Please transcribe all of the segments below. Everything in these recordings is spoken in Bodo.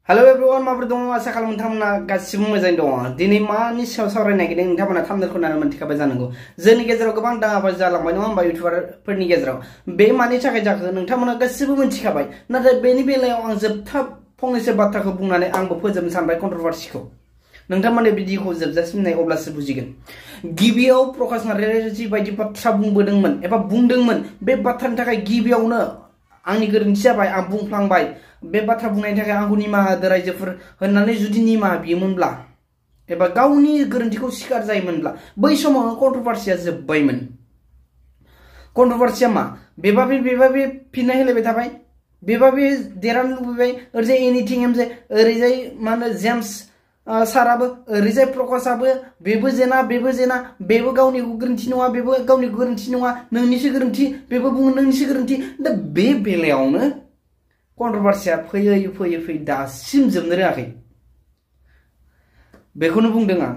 Hello everyone, माबोरै दङ आसा खालामो नोंथांमोना गासिबो मोजाङै दङ। दिनै मानि सायाव सावरायनो नागिरदों नोंथांमोना थाम्बनेलखौ नायनानै मोनथिखाबाय जानांगौ। जोंनि गेजेराव गोबां दाङाबाजि जालांबाय नङा होमबा इउटिउबारफोरनि गेजेराव। बे मानि थाखाय जाखो नोंथांमोना गासिबो मोनथिखाबाय। नाथाय बेनि बेलायाव आं जोबथा फंनैसो बाथ्राखौ बुंनानै आंबो फोजोबनो सानबाय कन्ट्रोभार्सिखौ। नोंथांमोना भिडिअखौ जोबजासिम नाय अब्लासो बुजिगोन। गिबियाव प्रकाश नार्जारिया जिबायदि बाथ्रा बुंबोदोंमोन एबा बुंदोंमोन बे बाथ्रानि थाखाय गिबियावनो आंनि गोरोन्थि जाबाय, आं बुंफ्लांबाय। बे बाथ्रा बुंनायनि थाखाय आंखौ निमाहा होदो रायजोफोर होननानै जुदि निमाहा बियोमोनब्ला एबा गावनि गोरोन्थिखौ स्वीकार जायोमोनब्ला बै समावनो कन्ट्रोभार्सिया जोबबायमोन। कन्ट्रोभार्सिया मा? बेबा बे फिननाय होलायबाय थाबाय, बेबा बे देरहानो लुबैबाय, ओरैजाय एनिथिं एमजे, ओरैजाय मा होनो जेम्स साराबो, ओरैजाय प्रकाशाबो, बेबो जेना बेबो गावनि गोरोन्थि नङा, बेबो गावनि गोरोन्थि नङा, नोंनिसो गोरोन्थि, बेबो बुङो नोंनिसो गोरोन्थि। दा बे बेलायावनो कन्ट्रोभार्सिया फैयै दासिम जोबनो रोङाखै। बेखौनो बुंदों आं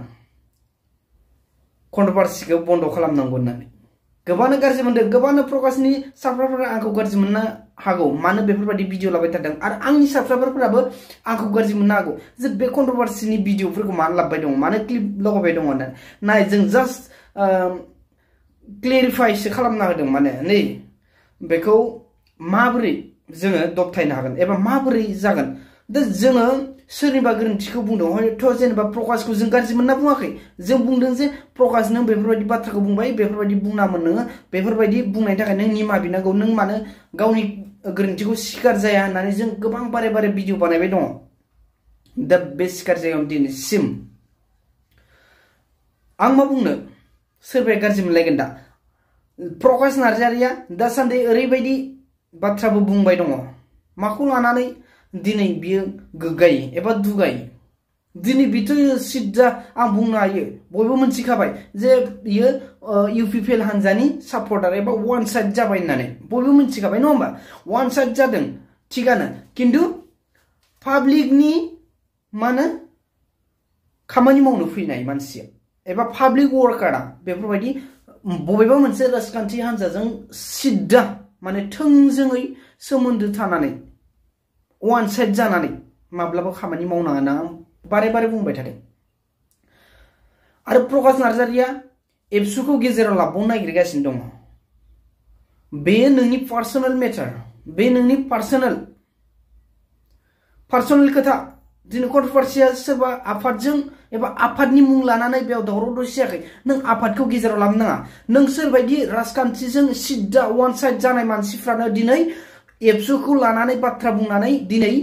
कन्ट्रोभार्सिखौ बन्द खालामनांगौ होननानै। गोबांनो गाज्रि मोनदों, गोबांनो प्रकाशनि साबस्क्राइबारफोरा आंखौ गाज्रि मोननो हागौ, मानो बेफोरबायदि भिडिअ लाबाय थादों, आरो आंनि साबस्क्राइबारफोराबो आंखौ गाज्रि मोननो हागौ जे बे कन्ट्रोभार्सिनि भिडिअफोरखौ मानो लाबोबाय दङ, मानो क्लिप लगायबाय दङ होननानै। नाय, जों जास्ट क्लेरिफाइसो खालामना होदों, माने नै बेखौ माबोरै जोङो दबथायनो हागोन एबा माबोरै जागोन। दा जोङो सोरनिबा गोरोन्थिखौ बुंदों, हयथ जेनेबा प्रकाशखौ जों गाज्रि मोनना बुङाखै, जों बुंदों जे प्रकाश नों बेफोरबायदि बाथ्राखौ बुंबाय, बेफोरबायदि बुंनामोन नोङो, बेफोरबायदि बुंनायनि थाखाय नों निमाहा बिनांगौ, नों मानो गावनि गोरोन्थिखौ स्वीकार जाया होननानै जों गोबां बारे भिडिअ बानायबाय दङ। दा बे स्वीकार जायाव दिनैसिम आं मा बुंनो, सोरबाया गाज्रि मोनलायगोन दा। प्रकाश नार्जारिया दासान्दि ओरैबायदि बाथ्राबो बुंबाय दङ, माखौ लानानै दिनै बियो गोग्गायो एबा दुगायो। दिनै बिथ सिद्दा आं बुंनो हायो, बयबो मोनथिखाबाय जे बियो इउपिपिएल हानजानि सापर्टार एबा वान साइड जाबाय होननानै बयबो मोनथिखाबाय नङा होमबा। वान साइड जादों थिगानो, किन्तु पाब्लिकनि मा होनो खामानि मावनो फैनाय मानसिया एबा पाब्लिक वार्कारा बेफोरबायदि बबेबा मोनसे राजखान्थि हान्जाजों सिद्दा माने थोंजोङै सोमोन्दो थानानै वान साइड जानानै माब्लाबा खामानि मावनाङा होनना आं बारे बुंबाय थादों। आरो प्रकाश नार्जारिया एबसुखौ गेजेराव लाबोनो नागिरगासिनो दङ। बेयो नोंनि पार्सनेल मेटार, बे नोंनि पार्सनेल खोथा। दिनै कन्ट्रोभार्सिया सोरबा आफादजों एबा आफादनि मुं लानानै बेयाव दावराव दावसि जायाखै, नों आफादखौ गेजेराव लाबोनो नाङा। नों सोरबायदि राजखान्थिजों सिद्दा वान साइड जानाय मानसिफ्रानो दिनै एबसुखौ लानानै बाथ्रा बुंनानै दिनै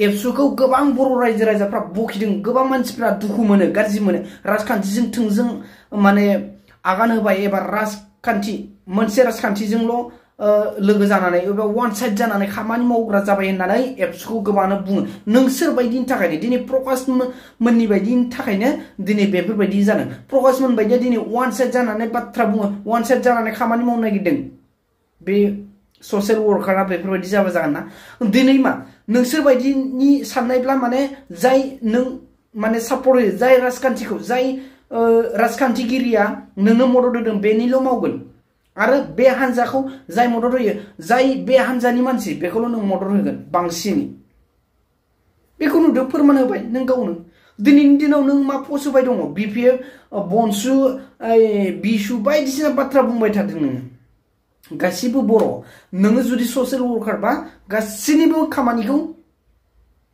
एबसुखौ गोबां बर' रायजो राजाफ्रा बखिदों, गोबां मानसिफ्रा दुखु मोनो, गाज्रि मोनो। राजखान्थिजों थोंजों माने आगान होबाय एबा मोनसे राजखान्थिजोंल लोगो जानानै एबा वान साइड जानानै खामानि मावग्रा जाबाय होननानै एबसुखौ गोबाङानो बुङो। नोंसोर बायदिनि थाखायनो दिनै प्रकाश मोननि बायदिनि थाखायनो दिनै बेफोरबायदि जादों। प्रकाश मोन बायदिया दिनै वान साइड जानानै बाथ्रा बुङो, वान साइड जानानै खामानि मावनो नागिरदों। बे ससियेल वर्कारा बेफोरबायदि जाबा जागोन ना? दिनै मा नोंसोर बायदिनि साननायब्ला माने जाय नों माने सापर्ट होयो, जाय राजखान्थिखौ, जाय राजखान्थिगिरिया नोंनो मदद होदों बेनिल मावगोन, आरो बे हान्जाखौ जाय मदद होयो, जाय बे हान्जानि मानसि बेखौल नों मदद होगोन बांसिनै। बेखौ नुदों, फोरमान होबाय नों गावनो। दिनैनि दिनाव नों मा पस्ट होबाय दङ, बिपिएफ बनसु बिसु बायदिसिना बाथ्रा बुंबाय थादों नोङो। गासिबो बर', नोङो जुदि ससियेल वर्कार बा गासैनिबो खामानिखौ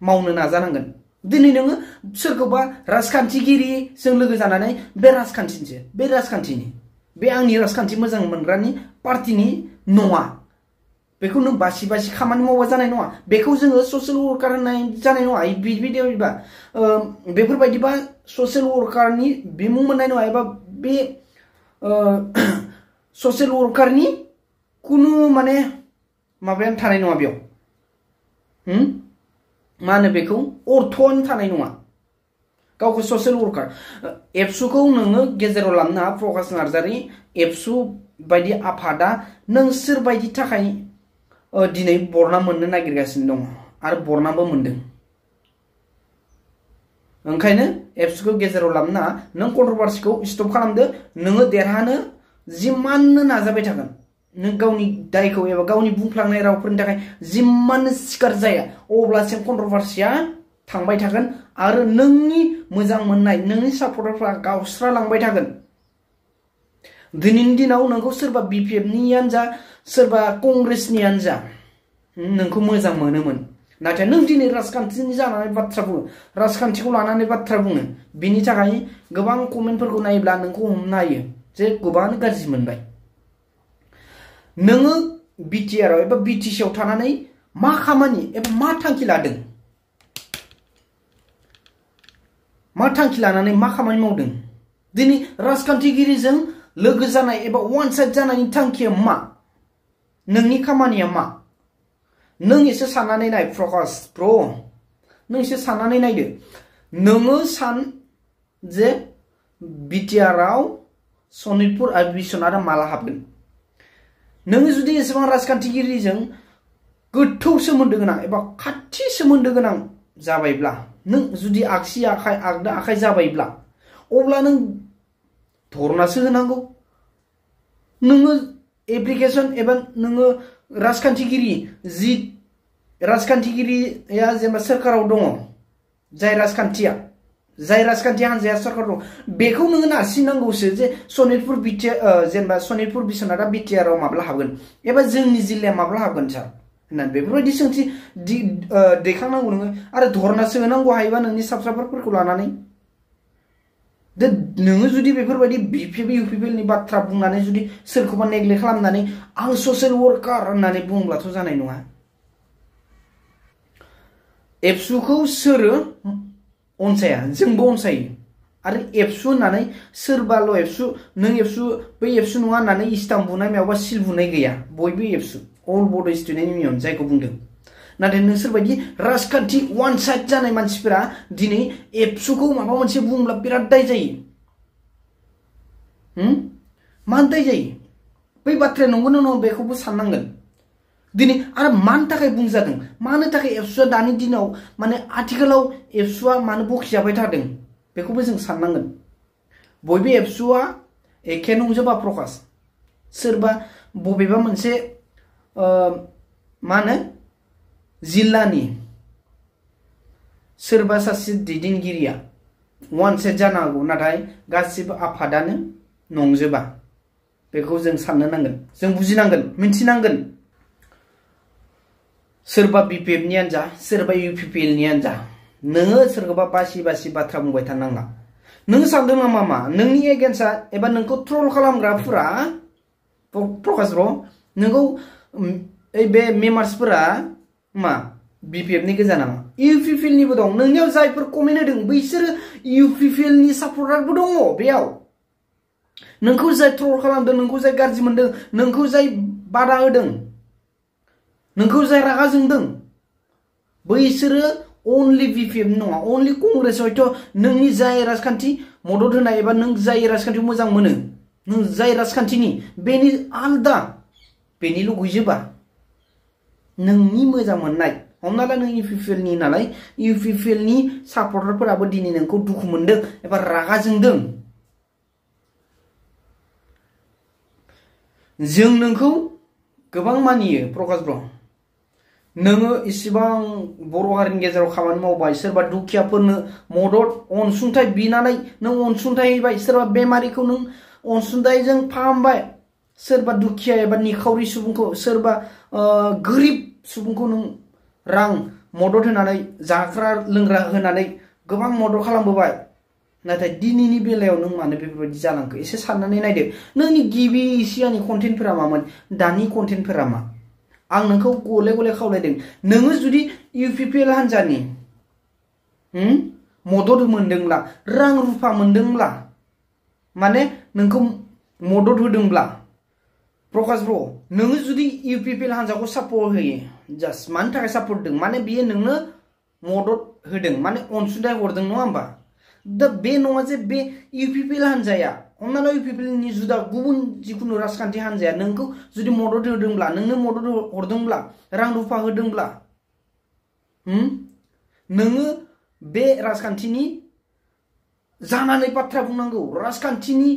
मावनो नाजानांगोन। दिनै नोङो सोरखौबा राजखान्थिगिरिजों लोगो जानानै बे राजखान्थिनि बे आंनि राजखान्थि मोजां मोनग्रानि पार्टिनि नङा, बेखौ नों बासि खामानि मावबा जानाय नङा। बेखौ जोङो ससियेल वर्कार होननाय जानाय नङा। बिदिबा बेफोरबायदिबा ससियेल वर्कारनि बिमुं मोननाय नङा, एबा बे ससियेल वर्कारनि कुनु माने माबायानो थानाय नङा बेयाव। मा होनो बेखौ, अर्थआनो थानाय नङा। गावखौ ससियेल वर्कार एबसुखौ नोङो गेजेराव लाबोनो हाया। प्रकाश नार्जारि एबसु बायदि आफादा नोंसोर बायदि थाखाय दिनै बरना मोननो नागिरगासिनो दङ, आरो बरनाबो मोनदों। ओंखायनो एबसुखौ गेजेराव लाबोनो नाङा। नों कन्ट्रोभार्सिखौ स्टप खालामदो। नोङो देरहानो जिमाननो नाजाबाय थागोन, नों गावनि दायखौ एबा गावनि बुंफ्लांनाय रावफोरनि थाखाय जिमाननो सिखार जाया अब्लासिम कन्ट्रोभार्सिया थांबाय थागोन आरो नोंनि मोजां मोननाय नोंनि सापर्टारफ्रा गावस्रालांबाय थागोन दिनैनि दिनाव नोंखौ सोरबा BPF नियानो जा सोरबा कंग्रेसनियानो जा नोंखौ मोजां मोनोमोन नाथाय नों दिनै राजखान्थिनि जानानै बाथ्रा बुङो राजखान्थिखौ लानानै बाथ्रा बुङो बिनि थाखाय गोबां कमेन्टफोरखौ नायोब्ला नोंखौ हमनो हायो जे गोबां गाज्रि मोनबाय नोङो BTR एबा BTC आव थानानै मा खामानि एबा मा थांखि लादों मा थांखि लानानै मा खामानि मावदों दिनै राजखान्थिगिरिजों लोगो जानाय एबा वान साइड जानायनि थांखिया मा नोंनि खामानिया मा नों एसे साननानै नाय प्रकाश ब्र नों एसे साननानै नायदो नोङो सान जे BTR आव सनितपुर आरो बिश्वनाथआ माला हाबगोन नोङो जुदि एसेबां राजखान्थिगिरिजों गोथौ सोमोन्दो गोनां एबा खाथि सोमोन्दो गोनां जाबायब्ला नों जुदि आगसि आखाइ आगदा आखाइ जाबायब्ला अब्ला नों धरनासो होनांगौ नोङो एप्लिकेशन एबा नोङो राजखान्थिगिरिया जेनेबा सोरखाराव दङ जाय राजखान्थि हान्जाया सोरखार दं बेखौ नोङो नारसिननांगौसो जे सनितपुर जेनेबा सनितपुर बिश्वनाथआ BTR आव माब्ला हाबगोन एबा जोंनि जिल्लाया माब्ला हाबगोन सार होननानै बेफोरबायदि सोंथि दैखांनांगौ नोङो आरो धरनासो होनांगौ हायोबा नोंनि साबसाफोरखौ लानानै नोङो जुदि बेफोरबायदि BPF UPPL नि बाथ्रा बुंनानै जुदि सोरखौबा नेग्लेक्ट खालामनानै आं ससियेल वर्कार होननानै बुङोब्लाथ' जानाय नङा एबसुखौ सोरो अनसाया जोंबो अनसायो आरो एबसु होननानै सोरबाल' एबसु नों एबसु बै एबसु नङा होननानै इस्टाम बुनाय मायावबा सिल बुनाय गैया बयबो एबसु अल बड' स्टुडेन्ट इउनियन जायखौ बुंदों नाथाय नोंसोरबायदि राजखान्थि वान साइड जानाय मानसिफोरा दिनै एबसुखौ माबा मोनसे बुंब्ला बिराद दाय जायो मानो दाय जायो बै बाथ्राया नंगौना नङा बेखौबो साननांगोन दिनै आरो मानो थाखाय बुंजादों मानो थाखाय एबसुआ दानि दिनाव माने आथिखालाव एबसुआ मानो बखिजाबाय थादों बेखौबो जों साननांगोन बयबो एबसुआ एखे नंजोबा प्रकाश सोरबा बबेबा मोनसे मा होनो जिल्लानि सोरबा सासे दैदेनगिरिया वान साइड जानो हागौ नाथाय गासिबो आफादानो नंजोबा बेखौ जों साननो नांगोन जों बुजिनांगोन मिन्थिनांगोन सोरबा BPF नियानो जा सोरबा UPPL नियानो जा नोङो सोरखौबा बासि बासि बाथ्रा बुंबाय थानांला नों सानदों नामा मा नोंनि एगेन्स्टआ एबा नोंखौ ट्रल खालामग्राफोरा प्रकाश ब्र नोंखौ बे मेम्बार्सफोरा मा BPF नि गोजा नामा UPPL निबो दं नोंनियाव जायफोर कमेन्ट होदों बैसोरो UPPL नि सापर्टारबो दङ बेयाव नोंखौ जाय ट्रल खालामदों नोंखौ जाय गाज्रि मोनदों नोंखौ जाय बादा होदों नोंखौ जाय रागा जोंदों बैसोरो अनलि BPF नङा अनलि कंग्रेस हयथ' नोंनि जाय राजखान्थि मदद होनाय एबा नों जाय राजखान्थिखौ मोजां मोनो नों जाय राजखान्थिनि बेनि आलदा बेनिल' गैजोबा नोंनि मोजां मोननाय हमना ला नों UPPL नि नालाय UPPL नि सापर्टारफोराबो दिनै नोंखौ दुखु मोनदों एबा रागा जोंदों जों नोंखौ गोबां मानियो प्रकाश ब्र नोङो इसिबां बर' हारिनि गेजेराव खामानि मावबाय सोरबा दुखियाफोरनो मदद अनसुंथाइ बिनानै नों अनसुंथाइ होबाय सोरबा बेमारिखौ नों अनसुंथाइजों फाहामबाय सोरबा दुखिया एबा निखावरि सुबुंखौ सोरबा गोरिब सुबुंखौ नों रां मदद होनानै जाग्रा लोंग्रा होनानै गोबां मदद खालामबोबाय नाथाय दिनैनि बेलायाव नों मानो बेफोरबायदि जालांखो एसे साननानै नायदो नोंनि गिबि सिगांनि कन्टेन्टफोरा मामोन दानि कन्टेन्टफोरा मा आं नोंखौ गले गले खावलायदों नोङो जुदि UPPL हान्जानि मदद मोनदोंब्ला रां रुफा मोनदोंब्ला माने नोंखौ मदद होदोंब्ला प्रकाश ब्र नोङो जुदि UPPL हान्जाखौ सापर्ट होयो जास्ट मानि थाखाय सापर्ट होदों माने बियो नोंनो मदद होदों माने अनसुंथाइ हरदों नङा होमबा दा बे नङा जे बे UPPL हान्जाया हमना ला UPPL नि जुदा गुबुन जिखुनु राजखान्थि हान्जाया नोंखौ जुदि मदद होदोंब्ला नोंनो मदद हरदोंब्ला रां रुफा होदोंब्ला नोङो बे राजखान्थिनि जानानै बाथ्रा बुंनांगौ राजखान्थिनि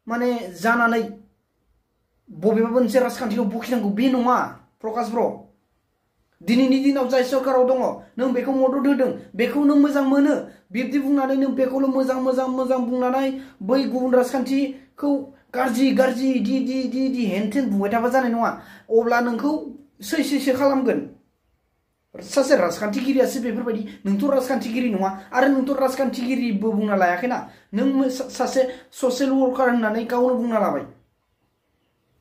माने जानानै बबेबा मोनसे राजखान्थिखौ बखिनांगौ बे नङा प्रकाश ब्र दिनैनि दिनाव जाय सरकाराव दङ नों बेखौ मदद होदों बेखौ नों मोजां मोनो बिब्दि बुंनानै नों बेखौल' मोजां बुंनानै बै गुबुन राजखान्थिखौ गाज्रि दि हेनथेन बुंबाय थाबा जानाय नङा अब्ला नोंखौ सैसो खालामगोन सासे राजखान्थिगिरियासो बेफोरबायदि नोंथ' राजखान्थिगिरि नङा आरो नोंथ' राजखान्थिगिरिबो बुंना लायाखैना नों सासे ससियेल वर्कार होननानै गावनो बुंना लाबाय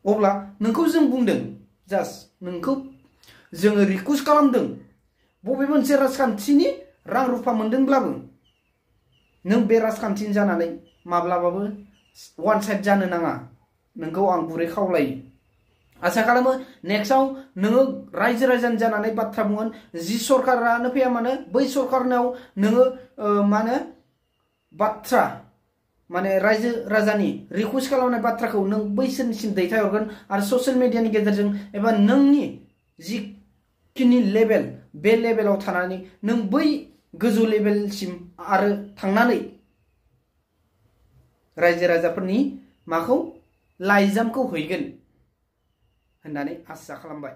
अब्ला नोंखौ जों बुंदों जास्ट नोंखौ जोङो रिक्वेस्ट खालामदों बबे मोनसे राजखान्थिनि रां रुफा मोनदोंब्लाबो नों बे राजखान्थिनि जानानै माब्लाबाबो वान साइड जानो नाङा नोंखौ आं गुरै खावलायो आसा खालामो नेक्स्टआव नोङो रायजो राजानि जानानै बाथ्रा बुंगोन जि सरकारानो फैया मानो बै सरकारनाव नोङो माने बाथ्रा माने रायजो राजानि रिक्वेस्ट खालामनाय बाथ्राखौ नों बैसोरनिसिम दैथायहरगोन आरो ससियेल मिडियानि गेजेरजों एबा नोंनि जिखिनि लेभेल बे लेभेलाव थानानै नों बै गोजौ लेभेलसिम आरो थांनानै रायजो राजाफोरनि माखौ लाइजामखौ हैगोन होननानै आसा खालामबाय।